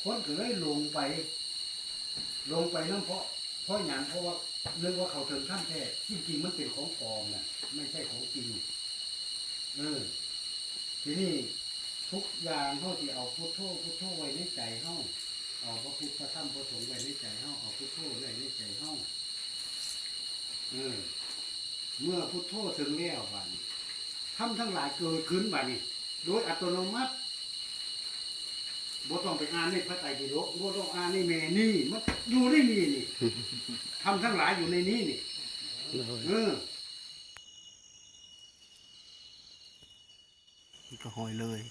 ຄົນກໍເລີຍຫຼົງໄປ ຫຼົງໄປນຳ ເພາະ ເພາະຫຍັງ? ເພາະວ່ານຶກວ່າເຂົາເຖິງຖ້ຳແທ້ ຈິງໆມັນເປັນຂອງປອມນະ ໄມ່ໃຊ່ຂອງຈິງ. ເອີ ທີນີ້ທຸກຢ່າງເຮົາຊິເອົາພຸດໂທ ພຸດໂທໄວ້ໃນໃຈເຮົາ ເອົາພະພຸດ ພະທຳ ພະສົງໄວ້ໃນໃຈເຮົາ ເອົາພຸດໂທໄວ້ໃນໃຈເຮົາ. ເອີ ເມື່ອພຸດໂທເຖິງແລ້ວ ບາດນີ້ທຳທັງຫຼາຍເກີດຂຶ້ນບາດນີ້ ໂດຍອັດຕະໂນມັດ ບໍ່ຕ້ອງໄປອ່ານໃນພະໄຕປິດົກ ບໍ່ຕ້ອງອ່ານໃນແມ່ນີ້ ມັນຢູ່ໃນນີ້ນີ້ ທຳທັງຫຼາຍຢູ່ໃນນີ້ນີ້. ໂດຍ ເອີ ນີ້ກໍຫ້ອຍເລີຍ.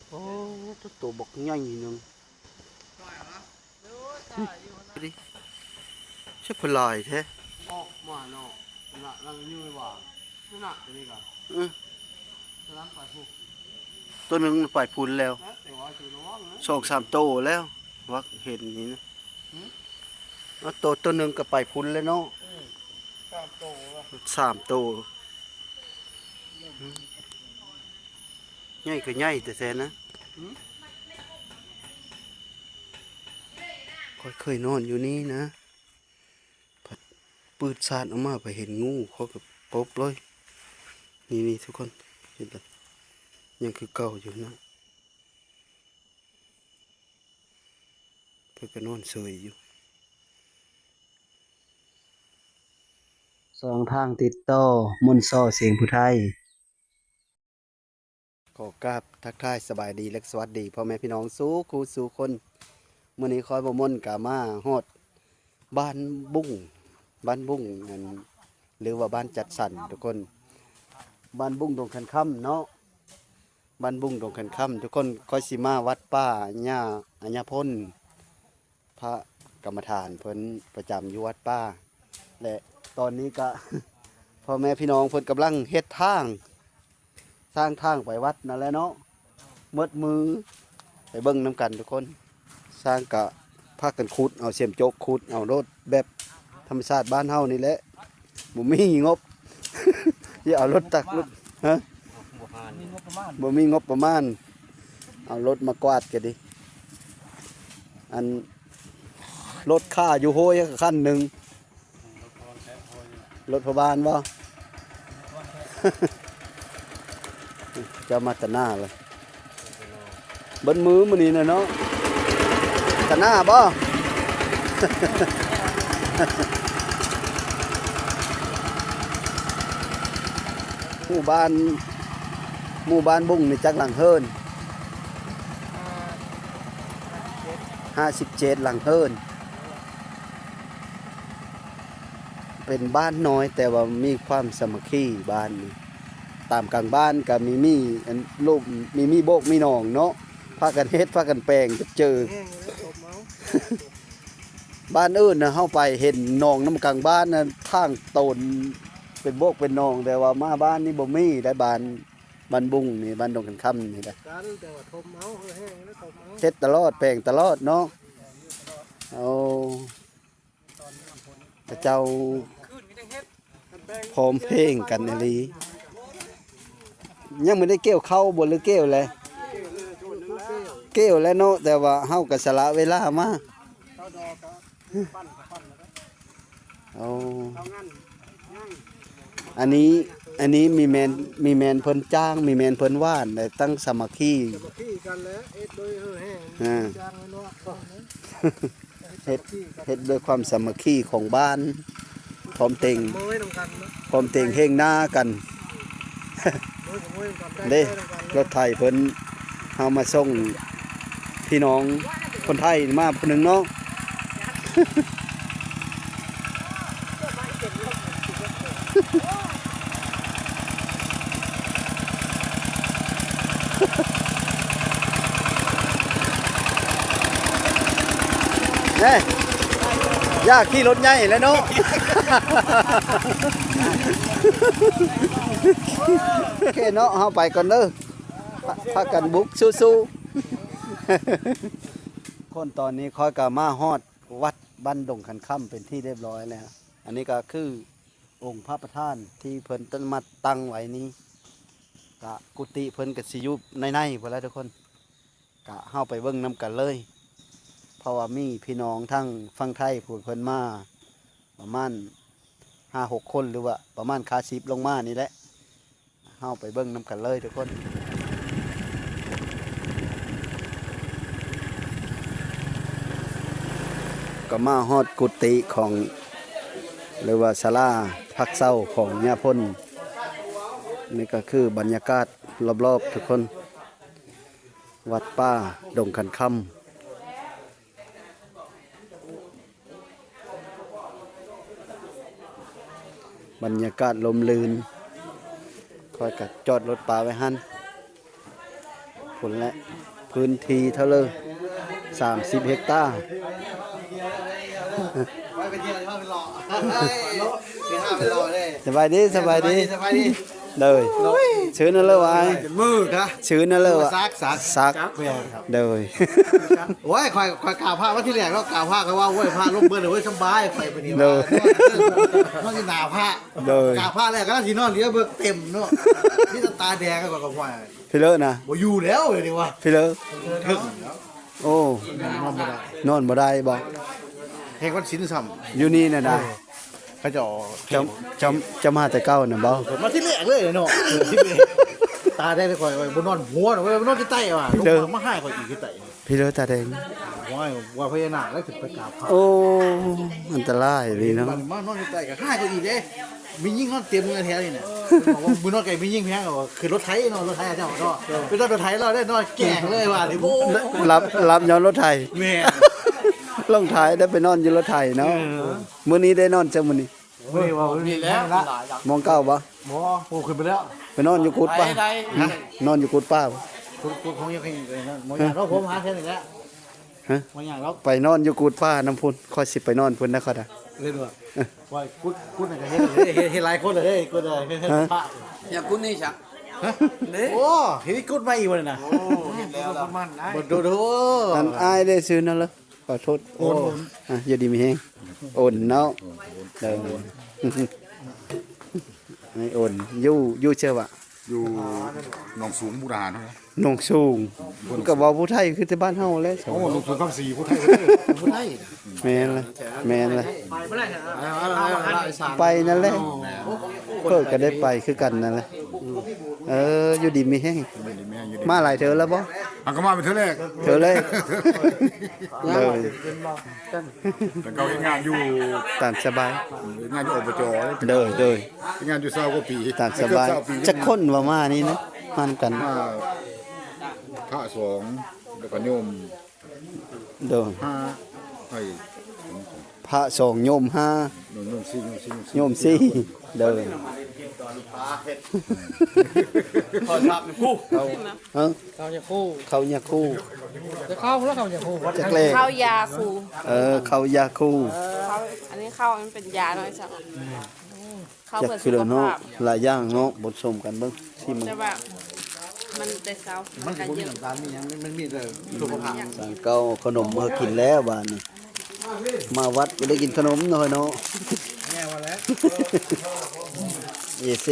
ໂອ້ ໂຕບັກໃຫຍ່ໜຶ່ງ ໃຊ້ເພິ່ນຫຼາຍແທ້. ອອກມາເນາະ ນະ ນະ ຢູ່ວ່າ ນະ ຕົວນີ້ກໍ ເອີ ໂຕໜຶ່ງໄປພຸ້ນແລ້ວ ແຕ່ວ່າຊິລະວັງນະ ສອງສາມໂຕແລ້ວ ວ່າເຫັນນີ້ນະ. ຫື ເອົາ ໂຕ ໂຕໜຶ່ງກໍໄປພຸ້ນແລ້ວເນາະ. ເອີ ສາມໂຕແລ້ວ ສາມໂຕ. ຫື ໃຫຍ່ກໍໃຫຍ່ແທ້ໆນະ. ຫື ຂ້ອຍເຄີຍນອນຢູ່ນີ້ນະ ພັດປືດຊາດອອກມາ ໄປເຫັນງູ ຂ້ອຍກໍຕົກເລີຍ. ນີ້ໆ ທຸກຄົນ ເຫັນລະ ຍັງຄືເກົ່າຢູ່ນະ. ເພິ່ນກໍນອນເຊີຍຢູ່. ຊ່ອງທາງຕິດຕໍ່ ມົນຊໍ ສຽງຜູ້ໄທ. ຂໍກາບທັກທາຍສະບາຍດີ ແລະ ສະຫວັດດີພໍ່ແມ່ພີ່ນ້ອງສູ່ຄູ່ສູ່ຄົນ. ມື້ນີ້ຂ້ອຍບໍ່ມົນກໍມາຮອດບ້ານບຸ້ງ ບ້ານບຸ້ງ ອັນ ຫຼືວ່າບ້ານຈັດສັນທຸກຄົນ ບ້ານບຸ້ງດົງຂັນຄຳເນາະ. ບ້ານບຸ້ງດົງຂັນຄຳ ທຸກຄົນ. ຂ້ອຍຊິມາວັດປ່າຍາ ອາຍາພົນ ພະກຳມະຖານເພິ່ນປະຈຳຢູ່ວັດປ່າ ແລະ ຕອນນີ້ກະ ພໍ່ແມ່ພີ່ນ້ອງເພິ່ນກຳລັງເຮັດທາງ ສ້າງທາງໄປວັດນັ້ນແຫຼະເນາະ. ໝົດມື ໄປເບິ່ງນຳກັນທຸກຄົນ. ຊ່າງກະພາກັນຂຸດເອົາ ສຽມໂຈກຂຸດເອົາໂລດ ແບບທຳມະຊາດບ້ານເຮົານີ້ແຫຼະ. ບໍ່ມີງົບ ຊິເອົາລົດຕັກລົດ ຮະ ບໍ່ມີງົບປະມານ ບໍ່ມີງົບປະມານ ເອົາລົດມາກວາດກໍດີ. ອັນ ລົດຂ້າຢູ່ໂຮຍຄັນໜຶ່ງ ລົດພໍ່ບ້ານບໍ່? ເຈົ້າມາຕະໜ້າເລີຍ. ເບິດມື້ມື້ນີ້ນະເນາະ ຕະໜ້າບໍ່? ໝູ່ບ້ານ ໝູ່ບ້ານບຸ້ງນີ້ຈັກຫຼັງເຮີນ? ຫ້າສິບເຈັດຫຼັງເຮີນ. ເປັນບ້ານນ້ອຍ ແຕ່ວ່າມີຄວາມສາມັກຄີບ້ານນີ້. ຕາມກາງບ້ານກໍມີ ມີອັນ ລົມ ມີ ມີໂບກມີໜອງເນາະ ພາກັນເຮັດ ພາກັນແປງ ເຈີ ແຫ້ງແລ້ວ ສົມເອົາ. ບ້ານອື່ນນະ ເຮົາໄປເຫັນໜອງນຳກາງບ້ານນະ ທາງໂຕນ ເປັນໂບກເປັນໜອງ ແຕ່ວ່າມາບ້ານນີ້ບໍ່ມີໄດ໋. ບ້ານ ບ້ານບຸ້ງນີ້ ບ້ານດົງຂັນຄຳນີ້ນະ ກັນ ແຕ່ວ່າຖົມເອົາ ເອີ ແຫ້ງແລ້ວຖົມເອົາ ເຮັດຕະຫຼອດ ແປງຕະຫຼອດເນາະ. ໂອ້ ເຂົາເຈົ້າພ້ອມເພງກັນອີ່ຫຼີ. ຍັງບໍ່ໄດ້ກ່ຽວເຂົ້າບໍ່ ຫຼືກ່ຽວແລ້ວ? ກ່ຽວແລ້ວເນາະ ແຕ່ວ່າເຮົາກໍສະຫຼະເວລາມາ. ໂອ້ ອັນນີ້ ອັນນີ້ມີແມ່ນ ມີແມ່ນເພິ່ນຈ້າງ ມີແມ່ນເພິ່ນຫວ່ານ ແລະ ຕັ້ງສາມັກຄີ ສາມັກຄີກັນແຫຼະ ເຮັດໂດຍເຮີແຮງ ອ່າ ຈ້າງເນາະ. ເຮັດ ເຮັດດ້ວຍຄວາມສາມັກຄີຂອງບ້ານ ພ້ອມເຕັງ ພ້ອມເຕັງເຮງນາກັນເດ້. ລົດໄຖເພິ່ນ ເຮົາມາສົ່ງພີ່ນ້ອງຄົນໄທມາຜູ້ໜຶ່ງເນາະ. ເອີ ຢ່າຂີ່ລົດໃຫຍ່ແຫຼະເນາະ. ໂອເຄເນາະ ເຮົາໄປກ່ອນເດີ ພາ ພາກັນບຸກສູ້ໆ. ຄົນຕອນນີ້ຂ້ອຍກໍມາຮອດວັດບ້ານດົງຂັນຄຳເປັນທີ່ຮຽບຮ້ອຍແລ້ວ. ອັນນີ້ກໍຄື ອົງພະປະທານທີ່ເພິ່ນມາຕັ້ງໄວ້ນີ້ ກະກຸຕິເພິ່ນກະຊິຢູ່ໃນໆພຸ້ນແຫຼະທຸກຄົນ. ກະເຮົາໄປເບິ່ງນຳກັນເລີຍ ເພາະວ່າມີພີ່ນ້ອງທາງຝັ່ງໄທພວກເພິ່ນມາປະມານຫ້າຫົກຄົນ ຫຼືວ່າປະມານຄາສິບລົງມານີ້ແຫຼະ. ເຮົາໄປເບິ່ງນຳກັນເລີຍທຸກຄົນ. ກໍມາຮອດກຸຕິຂອງ ຫຼືວ່າສາລາພັກເຊົາຂອງຍາພົນ. ນີ້ກໍຄືບັນຍາກາດລອບໆທຸກຄົນ. ວັດປ່າດົງຂັນຄຳ. ບັນຍາກາດລົມລື່ນ. ຂ້ອຍກໍຈອດລົດປາໄວ້ຫັ້ນພຸ້ນແຫຼະ. ພື້ນທີ່ເທົ່າເລີ ສາມສິບເຮັກຕາ. ສະບາຍດີ ສະບາຍດີ ສະບາຍດີ. ໂດຍ ໂດຍ ຊື່ນັ້ນເລີວ່າ ເປັນມື້ກະ ຊື່ນັ້ນເລີວ່າ ສັກ ສັກ ສັກ ແມ່ນຄັບ. ໂດຍ ໂອ້ຍ ຂ້ອຍ ຂ້ອຍກາບພະມາທີແລກເນາະ ກາບພະກໍວ່າ ໂອ້ຍ ພະລົງເບິດເລີຍ ໂອ້ຍ ສະບາຍ ຂ້ອຍບາດນີ້ ໂດຍ ນອນຢູ່ໜ້າພະ. ໂດຍ ກາບພະແລ້ວກໍຊິນອນ ເຫຼືອເບິ່ງເຕັມເນາະ ມີແຕ່ຕາແດງ ຂ້ອຍກໍວ່າ. ພີ່ເລີນະ ບໍ່ຢູ່ແລ້ວເດວ່າ ພີ່ເລີ ເຖິງແລ້ວ. ໂອ້ ນອນບໍ່ໄດ້ ນອນບໍ່ໄດ້ບໍ? ແຮງວັນສິນຊ້ຳ ຢູ່ນີ້ນະນະ. ເອີ ເຂົາເຈົ້າ ເຈົ້າ ເຈົ້າ ເຈົ້າມາແຕ່ເກົ່ານະບໍ? ເອີ ມາທີແລກເລີຍເນາະ. ຕາແດງ ຂ້ອຍບໍ່ນອນຫົວ ຂ້ອຍບໍ່ນອນທີ່ໃຕ້ວ່າ ມາຫາຂ້ອຍອີກທີ່ໃຕ້. ພີ່ເລີຕາແດງ ໂອ້ຍ ວ່າພະຍານາກແລ້ວຂຶ້ນໄປກາບພະ. ໂອ້ ອັນຕະລາຍເລີຍເນາະ. ມານອນຢູ່ໃຕ້ກໍຫາຍກວ່າອີກເດ້ ມີຍິງນອນເຕັມຢູ່ແຖວນີ້ນະ. ບອກວ່າມື້ນອນໃກ້ມີຍິງແພງ ກໍຂຶ້ນລົດໄຖເນາະ ລົດໄຖເຈົ້າເນາະ ເອີ ໄປນອນລົດໄຖລາວໄດ້ ນອນແກ້ງເລີຍວ່ານີ້. ໂອ້ ຫຼັບ ຫຼັບຍ້ອນລົດໄຖ. ແມ່ນ ລົງໄຖໄດ້ໄປນອນຢູ່ລົດໄຖເນາະ. ເອີ ມື້ນີ້ໄດ້ນອນຈັ່ງມື້ນີ້? ມື້ນີ້ວ່າ ນີ້ແຫຼະ ໝອງເກົ່າບໍ່? ບໍ່ ໂອ້ ຂຶ້ນໄປແລ້ວ ໄປນອນຢູ່ກຸດປ່າ. ໄດ້ ນອນຢູ່ກຸດປ່າບໍ່? ກຸດ ກຸດຂອງຍັງ ໝໍຢາດເນາະ ຜົມຫາແຖວນີ້ແຫຼະ. ຮະ ໝໍຢາດເນາະ ໄປນອນຢູ່ກຸດປ່ານຳພຸ້ນ ຂ້ອຍຊິໄປນອນພຸ້ນນະ ຂ້ອຍນະ. ເອີ ວ່າກຸດ ກຸດນັ້ນກໍເຮັດ ເຮັດ ເຮັດຫຼາຍຄົນເລີຍ ກຸດເຮັດ ເຮັດພະ. ຢ່າກຸດນີ້ຊະ ຮະ ເດ້ ໂອ້ ເຮັດກຸດໃໝ່ອີກບໍ່ນີ້ນະ? ໂອ້ ເຮັດແລ້ວ ກຸດມັນໄດ້ ບໍ່ໂດ ອັນອ້າຍໄດ້ຊື່ນັ້ນເລີ ຂໍໂທດ. ໂອນ ໂອນ ອ່ະ ຢູ່ດີມີແຮງ ໂອນເນາະ. ເອີ ໃຫ້ໂອນ ຢູ່ ຢູ່ເຊີວະ ຢູ່ໜອງສູງ ມຸກດາຫານເນາະ. ໜອງສູງ ມັນກໍເວົ້າຜູ້ໄທຄືແຕ່ບ້ານເຮົາແຫຼະ. ໂອ້ ໜອງສູງຄຳສີ ຜູ້ໄທ ຜູ້ໄທ. ແມ່ນລະ ແມ່ນລະ ໄປບໍ່ໄດ້ນະ ໄປນັ້ນແຫຼະ ຂ້ອຍກໍໄດ້ໄປຄືກັນນັ້ນແຫຼະ. ເອີ ຢູ່ດີມີແຮງ ມາຫຼາຍເທື່ອແລ້ວບໍ່? ອັນກໍມາເປັນເທື່ອແລກ ເທື່ອແລກ. ໂດຍ ແຕ່ເກົ່າເຮັດງານຢູ່ ຕາມສະບາຍ ເຮັດງານຢູ່ ອບຈ. ໂດຍ ໂດຍ ເຮັດງານຢູ່ຊາວກວ່າປີ ຕາມສະບາຍ. ຈັກຄົນວ່າມານີ້ນະ ມານຳກັນ? ມາພະສອງ ແລ້ວກໍໂຍມ. ໂດຍ ພະ ໃຫ້ ພະສອງ ໂຍມຫ້າ ໂຍມສີ່ ໂຍມສີ່ ໂຍມສີ່ ໂຍມສີ່. ໂດຍ ຂໍຖາມນຳຜູ້ ເອີ ເຂົ້າຢາຄູ ເຂົ້າຢາຄູ ຈະເຂົ້າແລ້ວ ເຂົ້າຢາຄູ ຈັກແລ ເຂົ້າຢາຄູ. ເອີ ເຂົ້າຢາຄູ ເອີ ເຂົ້າ ອັນນີ້ເຂົ້າມັນເປັນຢາເນາະ ເຂົ້າເພື່ອສຸຂະພາບ. ຫຼາຍຢ່າງເນາະ ບົດສົມກັນເບິ່ງ ຊິມ ແຕ່ວ່າມັນແຕ່ເຊົ້າ ມັນຊິບໍ່ມີນ້ຳຕານມີຫຍັງ ມັນ ມັນມີແຕ່ສຸຂະພາບ. ສັງເກົ່າເອົາຂະໜົມມາໃຫ້ກິນແລ້ວບາດນີ້ ມາວັດກໍໄດ້ກິນຂະໜົມເນາະ ເນາະ. ເອເຊ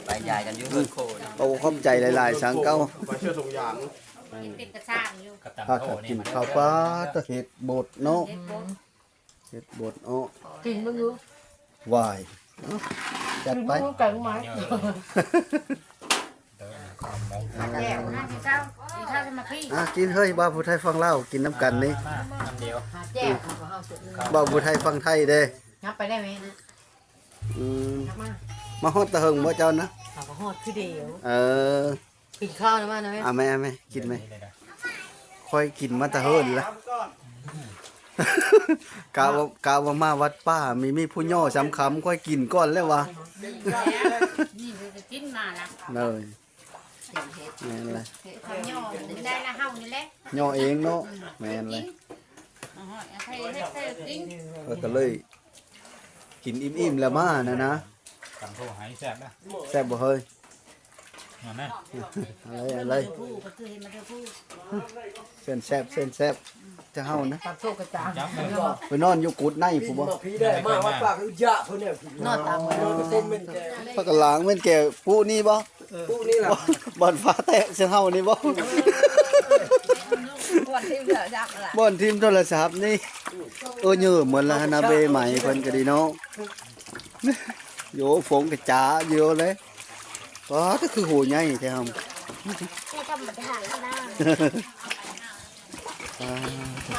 ໄປຢາຍກັນຢູ່ເຮືອນໂຄ. ໂອ້ ຂອບໃຈຫຼາຍໆ ສັງເກົ່າ ໄປເຊື່ອສົງຢາງ ເປັນກະຊ່າງຢູ່ ພາກັນກິນເຂົ້າ. ປາດ ຕາເຮັດບົດເນາະ ເຮັດບົດ ເຮັດບົດເນາະ. ກິນເບິ່ງດູ ຫວາຍ ເອົ້າ ຈັດໄປ ກິນເບິ່ງ ໄກ່ໄມ້ ແຈ່ວນະ ກິນເຂົ້າ ກິນເຂົ້າສາມັກຄີ. ອ່ະ ກິນເຮີ້ຍ ບ່າວຜູ້ໄທຝັ່ງລາວ ກິນນຳກັນນີ້ ມາ ມາ ມາ ແຈ່ວ ບ່າວຜູ້ໄທຝັ່ງໄທເດ້. ຍັບໄປໄດ້ໄໝ? ອືມ ມາຮອດຕາເຫິງບໍ່ເຈົ້ານະ? ເຮົາກໍຮອດຄືດຽວ. ເອີ ກິນເຂົ້ານຳມານະແມ່. ເອົາແມ່ ເອົາແມ່ ກິນແມ່. ຂ້ອຍກິນມາແຕ່ເຫິນລະ ກະວ່າ ກະວ່າມາວັດປ່າ ມີ ມີຜູ້ຍໍສຳຄຳ ຂ້ອຍກິນກ່ອນແລ້ວວ່າ. ນີ້ຄືກິນມາລະ ເລີຍ ແມ່ນລະ ເຂົາຍໍໄດ້ລະ ເຮົານີ້ແຫຼະ ຍໍເອງເນາະ. ແມ່ນລະ ເອົາໃຫ້ ເອົາໃຫ້ກິນ ຂ້ອຍກໍເລີຍກິນອີ່ມໆ ແລ້ວມານະນະ. ຕຳໂທໄຫແຊບນະ ແຊບບໍ່ເຮີ້ຍ? ແ ນັ້ນນະ ເອົາເລີຍ ເອົາເລີຍ ຜູ້ກໍຄືເຫັນມາເດີຜູ້ ເຊີນແຊບ ເຊີນແຊບ ຈະເຮົານະ ປາກໂຊກກະຕາມ ໄປນອນຢູ່ກຸດໃນພຸ້ນບໍ່ ມາພີໄດ້ ມາວັດປາກອະຍຸທະຍາພຸ້ນແຫຼະ ນອນຕາມ ນອນເຕັມແມ່ນແກ່ ພາກັນລ້າງແມ່ນແກ່ປຸນີ້ບໍ່ ປຸນີ້ລະ ບ່ອນຟ້າແຕກໃສ່ເຮົານີ້ບໍ່ ບ່ອນຖິ້ມໂທລະສັບລະ ບ່ອນຖິ້ມໂທລະສັບນີ້ ເອີ ເຍີໝົດລະຫັ້ນນະ ເບໄໝເພິ່ນກໍດີເນາະ ໂຢ ຝົງກະຈາຢູ່ເລີຍ ປາດ ຄືໂຫໃຫຍ່ແທ້ ບໍ່ທຳມະດານະ ປ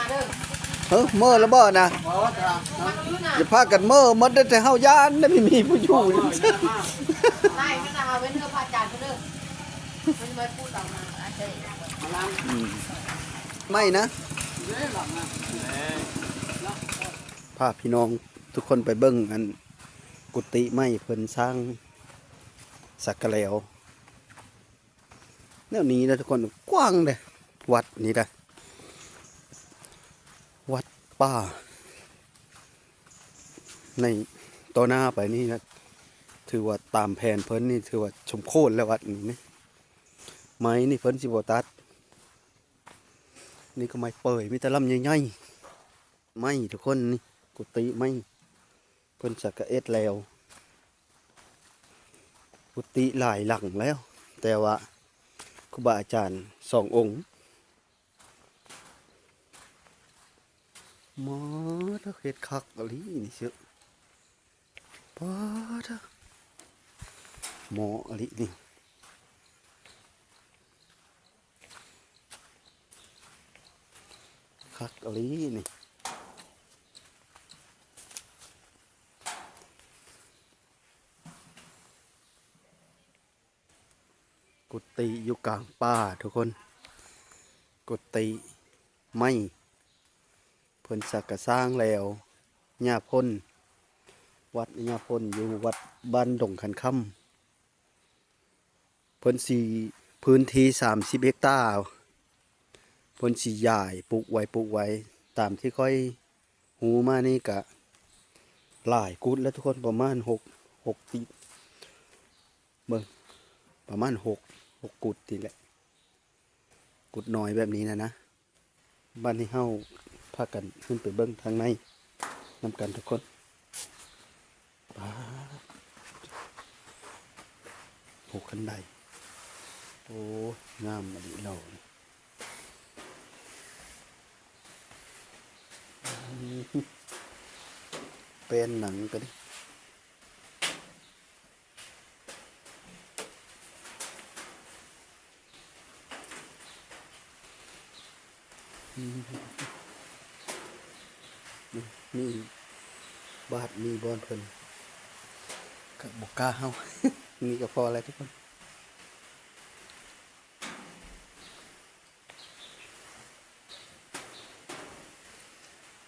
າດ ເອີ ເມີລະບໍ່ນະ ຢ່າພາກັນເມີໝົດເດີ ແຕ່ເຮົາຢ້ານນະ ມີ ມີຜູ້ຢູ່ ໄລ່ມັນນະ ເອົາໄວ້ເດີ ພະອາຈານເດີ ມັນໄວ້ປູດຕາມມາ ອາຈານ ອືມ ໄມ້ນະ ພາພີ່ນ້ອງທຸກຄົນໄປເບິ່ງອັນ ກຸຕິໃໝ່ເພິ່ນສ້າງສັກກະແຫຼວ ແນວນີ້ນະທຸກຄົນ ກວ້າງເດ້ ວັດນີ້ນະ ວັດປ່າ ໃນຕໍ່ໜ້າໄປນີ້ນະ ຖືວ່າຕາມແຜນເພິ່ນນີ້ ຖືວ່າສົມຄວນແລ້ວ ວັດນີ້ນະ ໄມ້ນີ້ເພິ່ນຊິບໍ່ຕັດ ນີ້ກໍໄມ້ເປີຍ ມີແຕ່ລຳໃຫຍ່ໆ ໄມ້ທຸກຄົນນີ້ ກຸຕິໄມ້ ເພິ່ນສັກກະເອັດແລ້ວ ກຸຕິຫຼາຍຫຼັງແລ້ວ ແຕ່ວ່າຄູບາອາຈານສອງອົງ ມາເດີ ເຮັດຄັກອີ່ຫຼີນີ້ເຊີ ປາດເດີ ເໝາະອີ່ຫຼີນີ້ ຄັກອີ່ຫຼີນີ້ ກຸຕິຢູ່ກາງປ່າທຸກຄົນ ກຸຕິໄມ້ ເພິ່ນສັກກະສ້າງແລ້ວ ຍາພົ້ນ ວັດຍາພົ້ນ ຢູ່ວັດບ້ານດົງຂັນຄຳ ເພິ່ນຊິ ພື້ນທີ່ສາມສິບເຮັກຕາ ເພິ່ນຊິຢາຍປູກໄວ້ ປູກໄວ້ ຕາມທີ່ຂ້ອຍຮູ້ມານີ້ກະຫຼາຍກຸດແລ້ວທຸກຄົນ ປະມານຫົກ ຫົກຕິ ເບິ່ງ ປະມານຫົກ ຫົກກຸດນີ້ແຫຼະ ກຸດນ້ອຍແບບນີ້ນະນະ. ບັດນີ້ເຮົາພາກັນຂຶ້ນໄປເບິ່ງທາງໃນນຳກັນທຸກຄົນ. ປາດ ໂອ້ ຄັນໄດ ໂອ້ ງາມອີ່ຫຼີເນາະ. ແປ້ນໜັງກໍດີ. ອືມ ນີ້ບາດນີ້ບ່ອນເພິ່ນກະບໍ່ກ້າເຮົາ ນີ້ກະພໍແລ້ວທຸກຄົນ.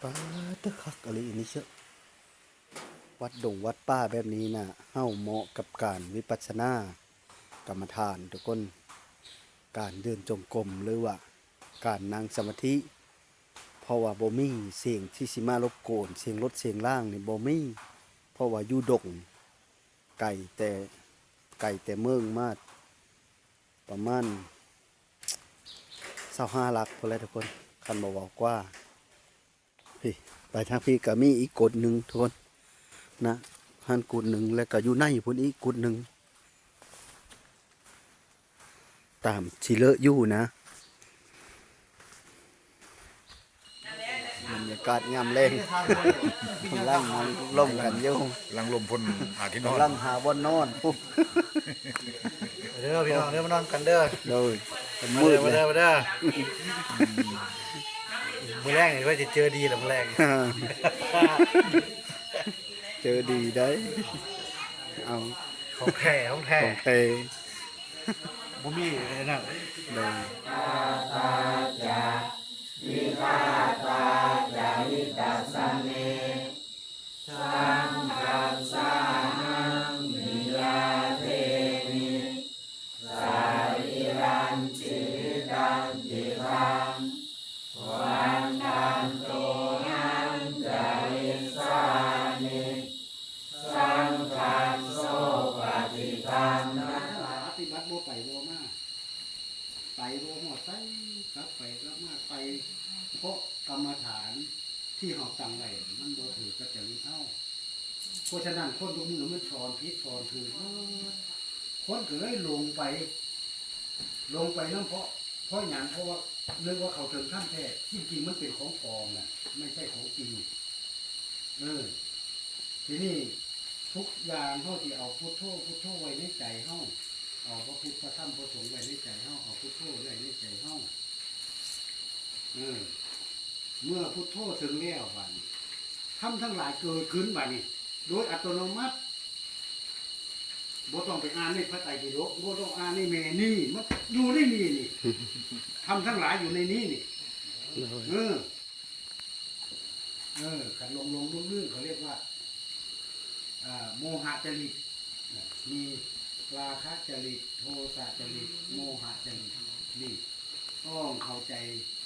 ປາດເດີ ຄັກອີ່ຫຼີນີ້ເຊາະ. ວັດດົງວັດປ່າແບບນີ້ນະ ເຮົາເໝາະກັບການວິປັດສະນາກຳມະຖານທຸກຄົນ, ການເດີນຈົງກົມ ຫຼືວ່າການນັ່ງສະມາທິ ເພາະວ່າບໍ່ມີສຽງທີ່ຊິມາລົບກວນ, ສຽງລົດສຽງລາງນີ້ບໍ່ມີ ເພາະວ່າຢູ່ດົງ ໄກແຕ່ ໄກແຕ່ເມືອງມາປະມານຊາວຫ້າຫຼັກພຸ້ນແຫຼະທຸກຄົນ ຄັນບໍ່ເວົ້າກວ່າ. ພີ້ ໄປທາງພີ້ກະມີອີກກຸດໜຶ່ງທຸກຄົນນະ ຫັ້ນກຸດໜຶ່ງ ແລ້ວກະຢູ່ໃນພຸ້ນອີກກຸດໜຶ່ງ ຕາມທີ່ເລີະຢູ່ນະ. ບັນຍາກາດຍາມແລງ ກຳລັງມາລົມກັນຢູ່ ກຳລັງລົມພົ້ນຫາທີ່ນອນ ກຳລັງຫາບ່ອນນອນ. ເດີພີ່ນ້ອງເດີ ມານອນກັນເດີ ໂດຍ ມາເດີ ມາເດີ ມາເດີ ມື້ແລງນີ້ວ່າຊິເຈີດີລະມື້ແລງ ເຈີດີໄດ໋ ເອົາ ຂອງແທ້ ຂອງແທ້ ຂອງແທ້ ບໍ່ມີອັນນັ້ນ ໂດຍ. ປະຕິບັດບໍ່ໄປເລີຍ ເພາະສະນັ້ນ ຄົນທຸກມື້ມັນສອນຜິດສອນຖືກໝົດ ຄົນກໍເລີຍຫຼົງໄປ ຫຼົງໄປນຳ ເພາະ ເພາະຫຍັງ? ເພາະວ່ານຶກວ່າເຂົາເຖິງຖ້ຳແທ້ ທີ່ຈິງມັນເປັນຂອງປອມນະ ໄມ່ໃຊ່ຂອງຈິງ. ເອີ ທີນີ້ທຸກຢ່າງເຮົາຊິເອົາພຸດໂທ ພຸດໂທໄວ້ໃນໃຈເຮົາ ເອົາພະພຸດ ພະທຳ ພະສົງໄວ້ໃນໃຈເຮົາ ເອົາພຸດໂທໄວ້ໃນໃຈເຮົາ. ເອີ ເມື່ອພຸດໂທເຖິງແລ້ວ ບາດນີ້ ທຳທັງຫຼາຍເກີດຂຶ້ນບາດນີ້ ໂດຍອັດຕະໂນມັດ ບໍ່ຕ້ອງໄປອ່ານໃນພະໄຕປິດົກ ບໍ່ຕ້ອງອ່ານໃນແມ່ນີ້ ມັນຢູ່ໃນນີ້ນີ້ ທຳທັງຫຼາຍຢູ່ໃນນີ້ນີ້. ໂດຍ ເອີ ເອີ ຄັນຫຼົງໆລືມໆ ເຂົາຮຽກວ່າ ອ່າ ໂມຫະຈະລິດ ມີລາຄະຈະລິດ ໂທສະຈະລິດ ໂມຫະຈະລິດ ນີ້ຕ້ອງເຂົ້າໃຈ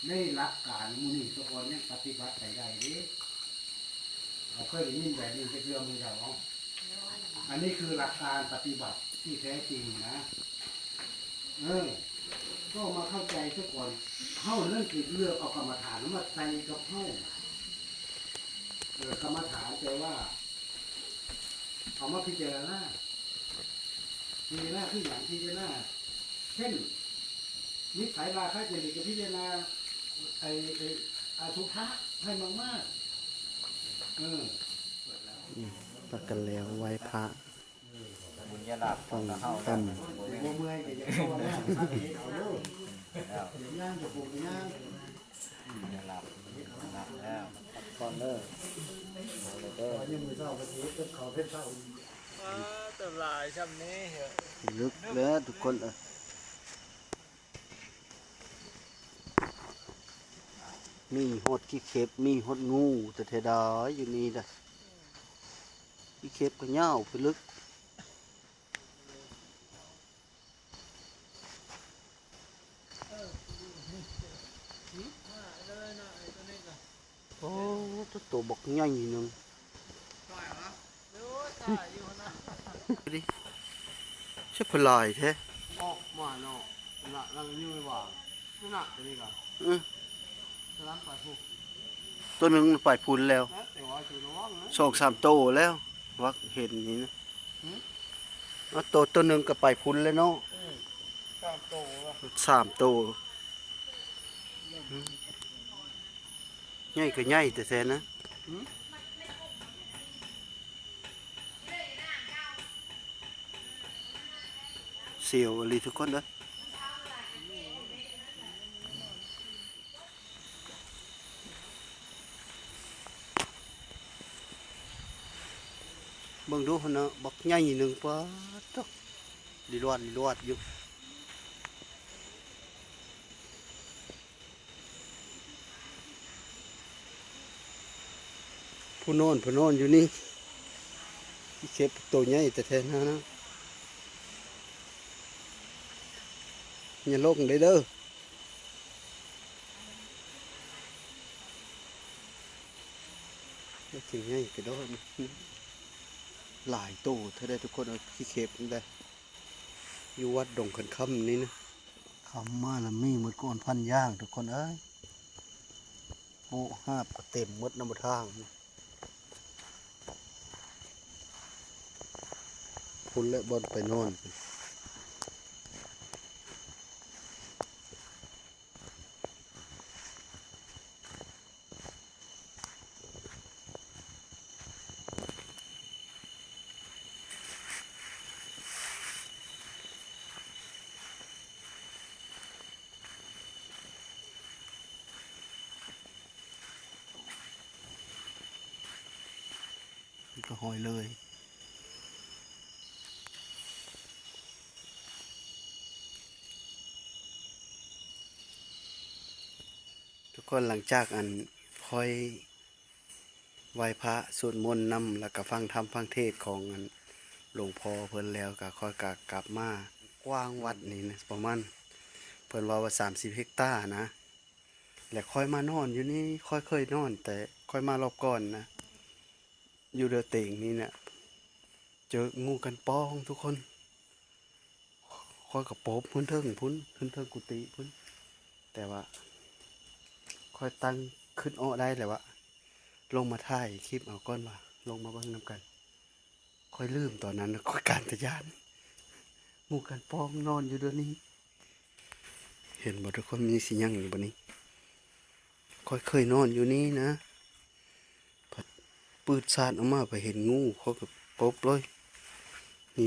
ໃນຫຼັກການໝູ່ນີ້ສາກ່ອນ ຍັງປະຕິບັດໄປໄດ້ເດ້. ເຮົາເຄີຍໄດ້ຍິນແບບນີ້ຈັກເທື່ອບໍ່ເຈົ້າ? ອັນນີ້ຄືຫຼັກການປະຕິບັດທີ່ແທ້ຈິງນະ. ເອີ ຕ້ອງມາເຂົ້າໃຈສາກ່ອນ ເຮົານັ້ນຄືເລືອກເອົາກຳມະຖານມາໃສ່ກັບເຮົາ. ເອີ ກຳມະຖານແປວ່າເອົາມາພິຈາລະນາ. ພິຈາລະນາຄືຫຍັງ? ພິຈາລະນາ ເຊັ່ນ ນິໄສລາຄາຈະລິດ ກໍພິຈາລະນາ ໄອ້ ໄອ້ອະສຸພະໃຫ້ມາກໆ. ເອີ ອືມ ພາກັນແລ້ວໄຫວ້ພະ ບຸນຍາລາບຂອງເຮົາ ບໍ່ເມື່ອຍກໍຢ່າພາວະນາ ພາເຮັດເອົາເດີ ແລ້ວ ເຮັດງານກໍຄົງໄປງານ ຍາລາບ ຍາລາບແລ້ວ ພັກຜ່ອນເດີ ເອົາເດີ ຍັງມື້ເຊົ້າກໍຊິເຮັດກັບເຂົາເປັນເຊົ້າ. ວ້າ ຕົວຫຼາຍຊ່ຳນີ້ເອີຍ ລຶກເດີທຸກຄົນເອີຍ. ມີຮອດຂີ້ເຂັບ ມີຮອດງູແທ້ໆດາຍຢູ່ນີ້ນະ ຂີ້ເຂັບກໍຍາວໄປເລິກ. ໂອ້ ໂຕບັກໃຫຍ່ໜຶ່ງ ໃຊ່ເພິ່ນຫຼາຍແທ້ ອອກມາເນາະ ນະ ລະຢູ່ວ່າ ນະ ຕົວນີ້ກໍ ອື ໂຕໜຶ່ງໄປພຸ້ນແລ້ວ ແຕ່ວ່າຊິລະວັງນະ ສອງສາມໂຕແລ້ວ ວັກເຫັນນີ້ນະ ຫື ເອົາໂຕ ໂຕໜຶ່ງກໍໄປພຸ້ນແລ້ວເນາະ ອື ສາມໂຕແລ້ວ ສາມໂຕ ໃຫຍ່ກໍໃຫຍ່ແທ້ໆນະ ຫື ສຽວອີ່ຫຼີທຸກຄົນເດີ ເບິ່ງດູຫັ້ນນະ ບັກໃຫຍ່ໜຶ່ງ ປາດໂທ້ ລິລວດລິລວດຢູ່. ຜູ້ນອນ ຜູ້ນອນຢູ່ນີ້ ຂີ້ເຂັບໂຕໃຫຍ່ແທ້ໆນະ ຢ່າລົງເດີ ເດີ ຈັ່ງໃຫຍ່ກະໂດດ ຫຼາຍໂຕເທື່ອໃດທຸກຄົນເອີຍ ຂີ້ເຂັບນີ້ໄດ໋ ຢູ່ວັດດົງຂັນຄຳນີ້ນະ. ຄ່ຳມາລະມີໝົດກອນພັນຢ່າງທຸກຄົນເອີຍ ໂປະຫາບກໍເຕັມໝົດນຳທາງ ພຸ້ນແຫຼະບ່ອນໄປນອນ. ມັນກໍຫ້ອຍເລີຍ ທຸກຄົນ. ຫຼັງຈາກອັນຂ້ອຍ ໄຫວ້ພະສວດມົນນຳ ແລ້ວກະຟັງທຳຟັງເທດຂອງອັນຫຼວງພໍ່ເພິ່ນແລ້ວ ກະຂ້ອຍກະກັບມາກວ້າງວັດນີ້ນະ ປະມານ ເພິ່ນເວົ້າວ່າສາມສິບເຮັກຕານະ ແລະຂ້ອຍມານອນຢູ່ນີ້ ຂ້ອຍເຄີຍນອນ ແຕ່ຂ້ອຍມາລອບກ່ອນນະ ຢູ່ເດີເຕັງນີ້ນະ ເຈີງູກັນປອງທຸກຄົນ. ຂ້ອຍກໍປົບເທິງພຸ້ນ ເທິງກຸຕິພຸ້ນ ແຕ່ວ່າຂ້ອຍຕັ້ງຄຶດເອາະໄດ້ແລ້ວວ່າ ລົງມາຖ່າຍຄລິບເອົາກ່ອນວ່າ ລົງມາເບິ່ງນຳກັນ ຂ້ອຍລືມຕອນນັ້ນ ຂ້ອຍການຕະຢ້ານ ໝູ່ກັນປອງນອນຢູ່ດຽວນີ້ ເຫັນບໍ່ທຸກຄົນ? ມັນຍັງຊິຍັງຢູ່ບໍ່ນີ້? ຂ້ອຍເຄີຍນອນຢູ່ນີ້ນະ ພັດປືດຊາດອອກມາ ໄປເຫັນງູ ຂ້ອຍກໍຕົບເລີຍ.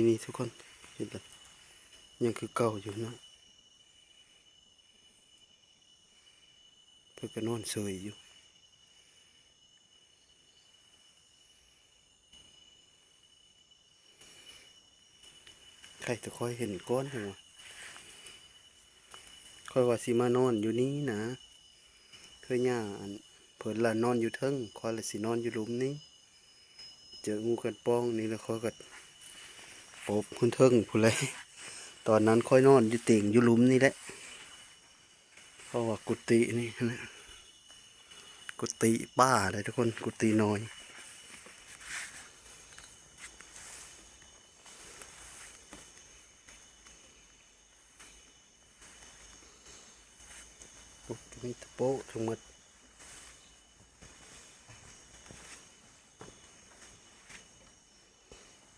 ນີ້ໆ ທຸກຄົນ ເຫັນບໍ່? ຍັງຄືເກົ່າຢູ່ນະ. ເພິ່ນກໍນອນເຊີຍຢູ່. ໃຜແຕ່ຂ້ອຍເຫັນກ່ອນ ຈັ່ງວ່າ ຂ້ອຍວ່າຊິມານອນຢູ່ນີ້ນະ ເທື່ອຫຍ້າ ອັນ ເພິ່ນລະນອນຢູ່ເທິງ ຂ້ອຍລະຊິນອນຢູ່ລຸ່ມນີ້. ເຈີງູກັນປ່ອງນີ້ລະ ຂ້ອຍກໍຕົບຂຶ້ນເທິງພຸ້ນແຫຼະ. ຕອນນັ້ນຂ້ອຍນອນຢູ່ເຕີງຢູ່ລຸ່ມນີ້ແຫຼະ ເພາະວ່າກຸຕິນີ້ຫັ້ນນະ ກຸຕິປ່າເດ້ທຸກຄົນ ກຸຕິນ້ອຍ. ໂອ້ ມີແຕ່ໂປ້ທັງໝົດ.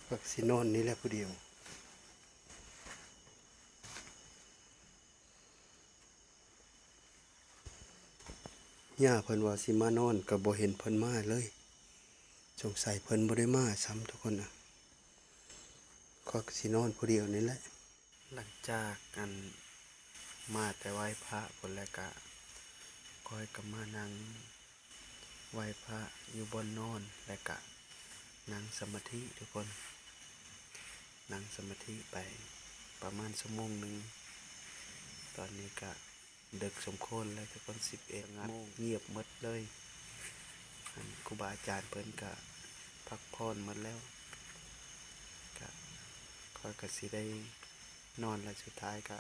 ຂ້ອຍຊິນອນນີ້ແຫຼະຜູ້ດຽວ. ຍ່າເພິ່ນວ່າຊິມານອນ ກໍບໍ່ເຫັນເພິ່ນມາເລີຍ. ສົງໄສເພິ່ນບໍ່ໄດ້ມາຊ້ຳທຸກຄົນນະ. ຂ້ອຍກໍຊິນອນຜູ້ດຽວນີ້ແຫຼະ. ຫຼັງຈາກ ອັນ ມາແຕ່ໄຫວ້ພະພຸ້ນແລ້ວກະ ຂ້ອຍກໍມານັ່ງໄຫວ້ພະຢູ່ບ່ອນນອນ ແລ້ວກະນັ່ງສະມາທິທຸກຄົນ. ນັ່ງສະມາທິໄປປະມານຊົ່ວໂມງໜຶ່ງ. ຕອນນີ້ກະ ເດິກສົມຄວນແລ້ວທຸກຄົນ ສິບເອັດໂມງ ງຽບໝົດເລີຍ. ອັນ ຄູບາອາຈານເພິ່ນກະພັກຜ່ອນໝົດແລ້ວ ກະ ຂ້ອຍກະຊິໄດ້ນອນແລ້ວ. ສຸດທ້າຍກະ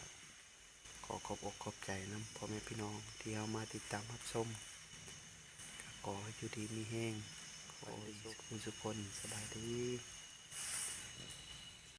ຂໍຂອບອົກຂອບໃຈນຳພໍ່ແມ່ພີ່ນ້ອງທີ່ເຮົາມາຕິດຕາມຮັບຊົມ. ກະຂໍໃຫ້ຢູ່ດີມີແຮງ ຂໍໃຫ້ສຸກຄົນ ສະບາຍດີ.